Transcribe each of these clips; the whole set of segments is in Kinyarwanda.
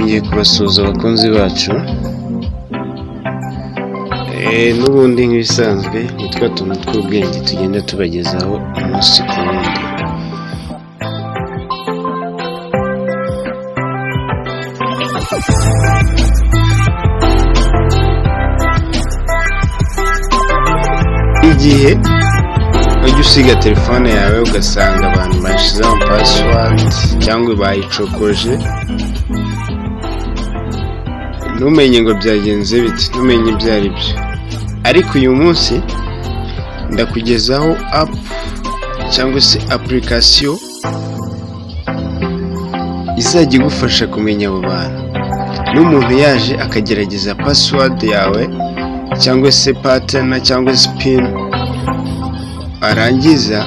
Twongeye kubasuhuza abakunzi bacu, n'ubundi nk'ibisanzwe ni twa tuntu tw'ubwenge tugenda tubagezaho umunsi ku wundi. Igihe ujya usiga telefone yawe ugasanga abantu bashyizeho password cyangwa bayicokoje, ntumenye ngo byagenze bite, ntumenye ibyo ari byo. Ariko uyu munsi ndakugezaho app cyangwa se application izajya igufasha kumenya abo bantu. N'umuntu yaje akagerageza password yawe cyangwa se pattern cyangwa se PIN, arangiza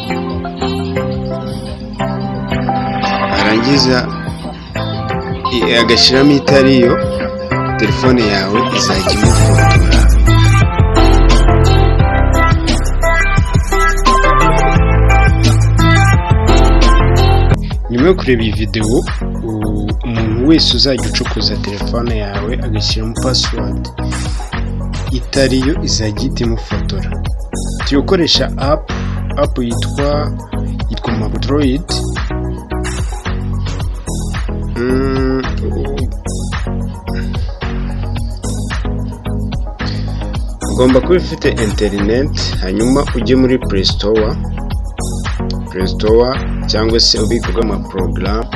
agashyiramo itariyo, telefone yawe izajya imufotora. Nyuma yo kureba iyi videwo, umuntu wese uzajya ucokoza telefone yawe agashyiramo password itariyo, izajya ihita imufotora. Turi gukoresha app yitwa MacroDroid. Ugomba kuba ufite interineti, hanyuma ujye muri Play Store cyangwa se ububiko bw'amaporogaramu,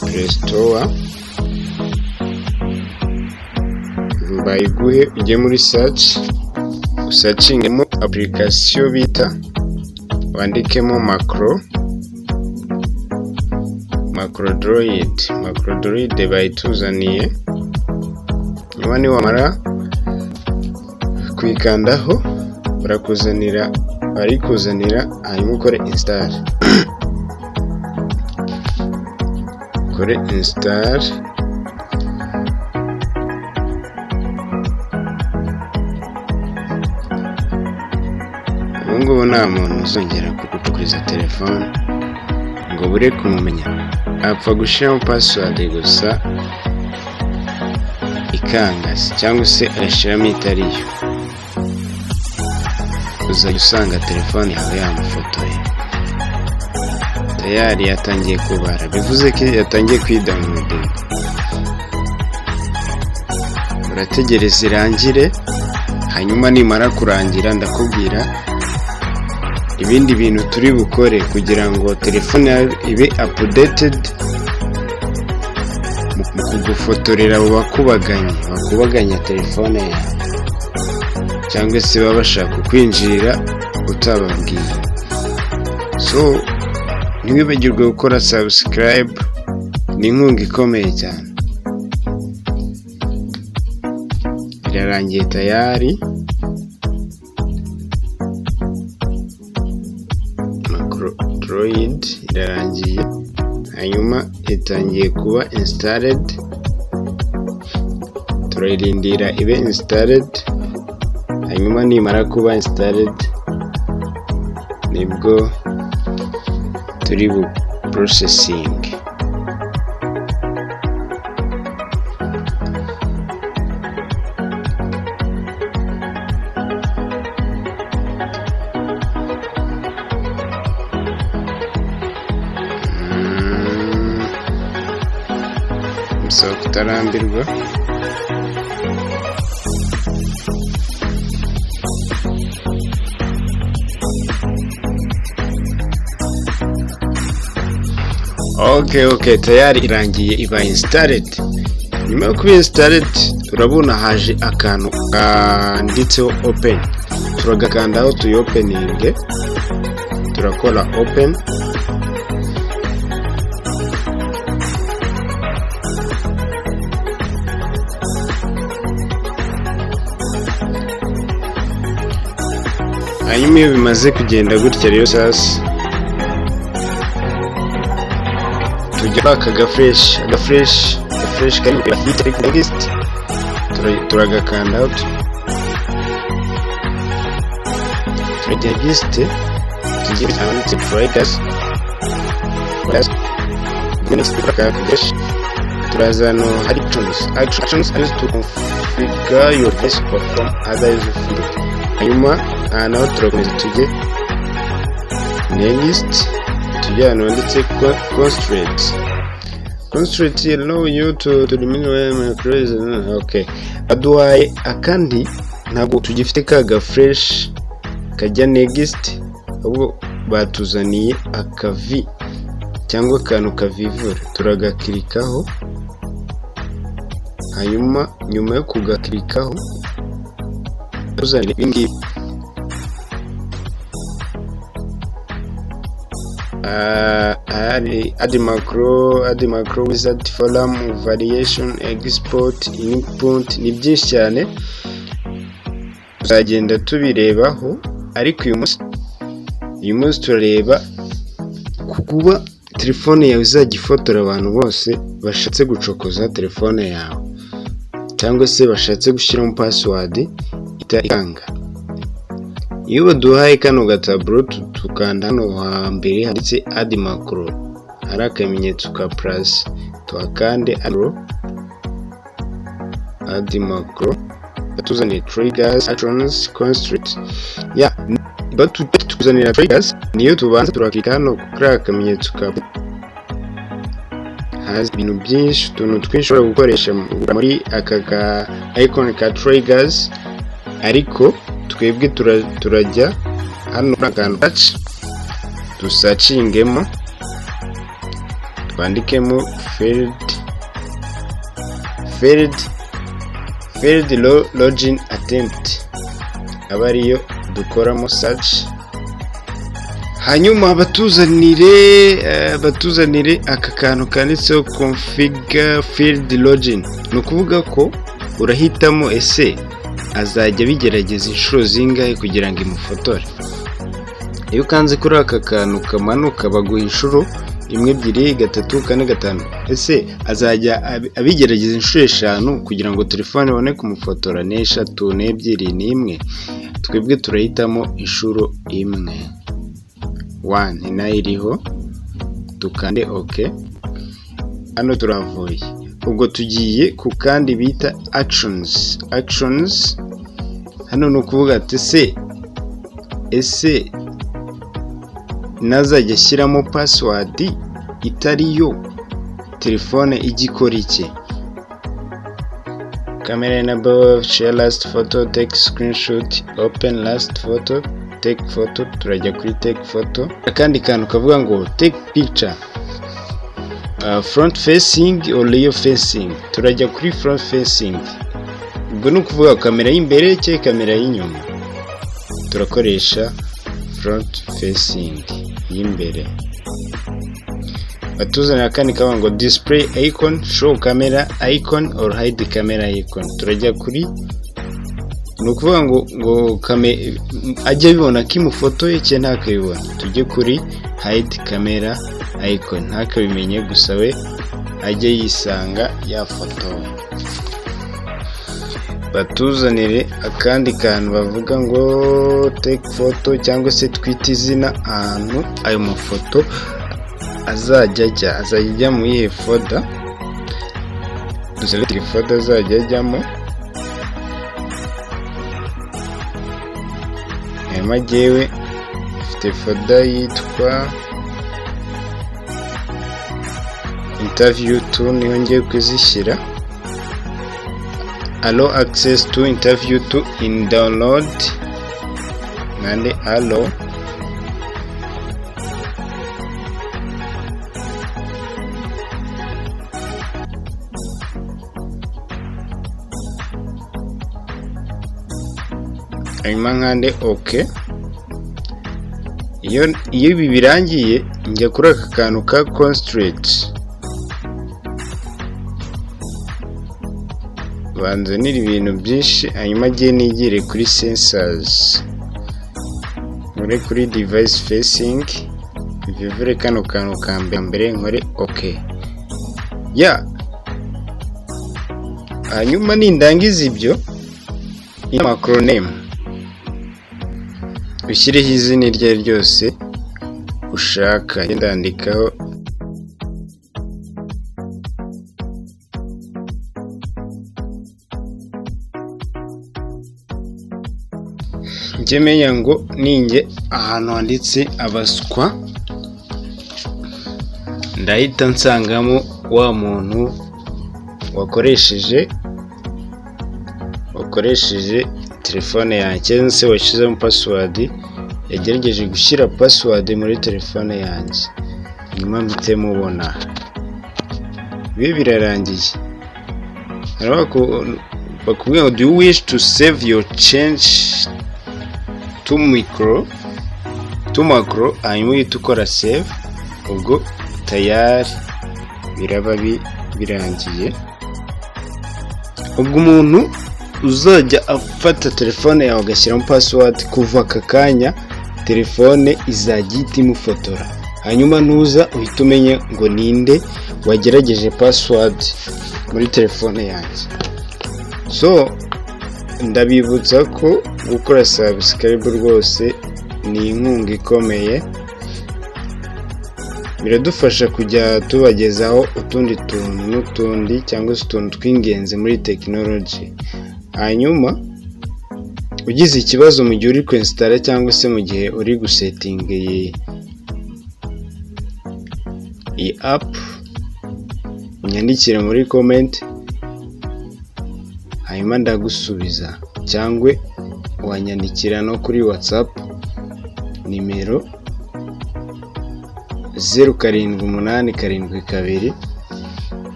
Play Store bayiguhe, ujye muri search, usearchingemo application bita, wandikemo MacroDroid. MacroDroid bayituzaniye. Nyuma niwamara kuyikandaho, barakuzanira, barikuzanira, hanyuma ukore install, ukore install. Ubu ngubu nta muntu uzongera kugucukuriza telefone ngo bure kumumenya. Apfa gushyiramo password gusa ikanga, cyangwa se agashyiramo itariyo, uzajya usanga telefone yawe yamufotoye. Tayari yatangiye kubara, bivuze ko yatangiye kwidownloadinga. Urategereza irangire, hanyuma nimara kurangira ndakubwira ibindi bintu turi bukore kugira ngo telefone yawe ibe updated mu kugufotorera abo bakubaganyi bakubaganya telefone yawe, cyangwa se baba bashaka kukwinjirira utababwiye. So ntiwibagirwe gukora subscribe, ni inkunga ikomeye cyane. Irarangiye tayari. MacroDroid irarangiye, hanyuma itangiye kuba installed. Turayirindira ibe installed, hanyuma nimara kuba installed nibwo turi bu processing. Bisaba kutarambirwa. Okay, tayari irangiye, iba installed. Nyuma yo kuba installed, urabona haje akantu kanditseho open. Turagakandaho tuyopeninge, turakora open. Hanyuma iyo bimaze kugenda gutya rero, sasa tujya kuri aka gaflèche, agaflèche kari kuri next, turagakandaho, turajya next, tujye handitse providers. Next. Turaza hano hari actions, actions used to configure your device, perform other useful. Hanyuma aha naho turakomeza tujye next, tujye ahantu handitse constraint. Constraint allow you to remove macros. Okay, aduhaye akandi, ntabwo tugifite ka ga flèche kajya next, ahubwo batuzaniye akavi cyangwa akantu kavivura. Turagakirikaho, hanyuma nyuma yo kugakirikaho tuzanira ibi ngibi: add macro, add macro wizard, forum variation, export, input. Ni byinshi cyane, tuzagenda tubirebaho, ariko uyu munsi turareba kuba telefone yawe izajya ifotora abantu bose bashatse gucokoza telefone yawe cyangwa se bashatse gushyiramo password ikanga. Iyo baduhaye kano gataburo, tukanda hano hambere handitse add macro, hari akamenyetso ka plus, tuhakande add macro, batuzaniye triggers, actions, constraint. Ya, batuzanira triggers, niyo tubanza. Turakika hano kuri aka kamenyetso ka, haza ibintu byinshi, utuntu twinshi ushobora gukoresha muri aka ka icon ka triggers, ariko twebwe turajya hano kuri akantu touch, dusacingemo, twandikemo failed login attempt, aba ariyo dukoramo search. Hanyuma batuzanire aka kantu kanditseho configure failed login. Ni ukuvuga ko urahitamo: ese azajya abigerageza inshuro zingahe kugira ngo imufotore? Iyo ukanze kuri aka kantu kamanuka, baguha inshuro imwe, ebyiri, gatatu, kane, gatanu. Ese azajya abigerageza inshuro eshanu kugira ngo telefone ibone kumufotora? Ni eshatu, ni ebyiri, ni imwe? Twebwe turahitamo inshuro imwe, one, nayo iriho, dukande OK. Hano turavuye, ubwo tugiye ku kandi bita actions. Actions hano ni ukuvuga ati ese nazajya ashyiramo password itari yo, telefone ijya ikora iki? Camera enable, share last photo, take screenshot, open last photo, take photo. Turajya kuri take photo. Akandi kantu kavuga ngo take picture, front facing or rear facing. Turajya kuri front facing, ubwo ni ukuvuga kamera y'imbere cyangwa kamera y'inyuma. Turakoresha front facing, y'imbere. Batuzanira akandi kavuga ngo display icon, show camera icon or hide camera icon. Turajya kuri, ni ukuvuga ngo kame ajye abibona ko imufotoye cyangwa ntakabibona. Tujye kuri hide camera icon, ntakabimenye, gusa we ajye yisanga yafotowe. Batuzanire akandi kantu bavuga ngo take photo, cyangwa se twite izina ahantu ayo mafoto azajya ajya. Azajya ajya mu iyihe folder? Duselectinge folder azajya ajyamo. Hanyuma jyewe mfite folder yitwa interview 2, niho ngiye kuzishyira. Allow access to interview 2 in download, nande allow. Hanyuma nkande OK. Iyo ibi birangiye, njya kuri aka kantu ka constraint, banzanira ibintu byinshi. Hanyuma agiye nigire kuri sensors, nkore kuri device facing, mvivure kano kantu ka mbere, nkore OK. Ya, hanyuma nindangiza ibyo, macro name, ushyireho izina iryo ari ryose ushaka. Ndandikaho Njye menya ngo ninjye ahantu handitse abaswa, ndahita nsangamo wa muntu wakoresheje telefone yanjye, cyangwa se washyizemo password, yagerageje gushyira password muri telefone yanjye, nyuma mpite mubona. Ibi birarangiye. Bakubwira ngo "Do you wish to save your change to macro?" Hanyuma uhita ukora save, ubwo tayari biraba birangiye. Ubwo umuntu uzajya afata telefone yawe agashyiramo password, kuva aka kanya telefone izajya ihita imufotora, hanyuma nuza uhita umenye ngo ninde wagerageje password muri telefone yanjye. So ndabibutsa ko gukora subscribe rwose ni inkunga ikomeye, biradufasha kujya tubagezaho utundi tuntu n'utundi, cyangwa se utuntu tw'ingenzi muri tekinoloji. Hanyuma ugize ikibazo mu gihe uri kwinstalla cyangwa se mu gihe uri gusettinga iyi app, unyandikire muri comment, hanyuma ndagusubiza, cyangwa wanyandikira no kuri WhatsApp, nimero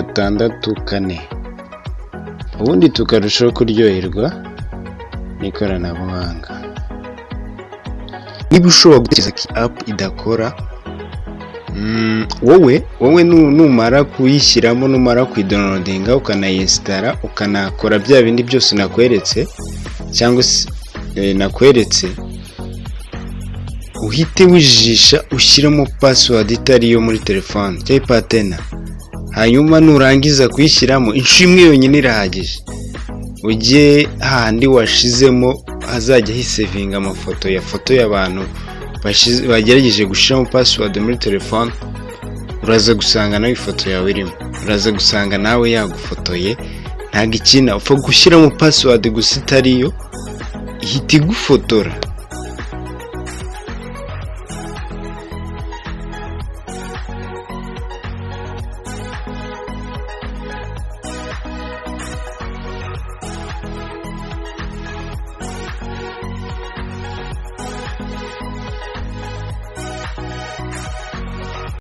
0787226464, ubundi tukarushaho kuryoherwa n'ikoranabuhanga. Niba ushobora gutekereza ko iyi app idakora, wowe numara kuyishyiramo, numara kuyidownloadinga, ukanayinstalla, ukanakora bya bindi byose nakweretse, cyangwa se nakweretse, uhite wijijisha ushyiramo password itari iyo muri telefone cyangwa ipattern. Hanyuma nurangiza kuyishyiramo, inshuro imwe yonyine irahagije, ujye hahandi washizemo hazajya hisavinga amafoto ya foto y'abantu bagerageje gushyiramo password muri telefone, uraza gusanga nawe ifoto yawe irimo, uraza gusanga nawe yagufotoye. Ntabwo ikina, upfa gushyiramo password gusa itariyo, ihita igufotora.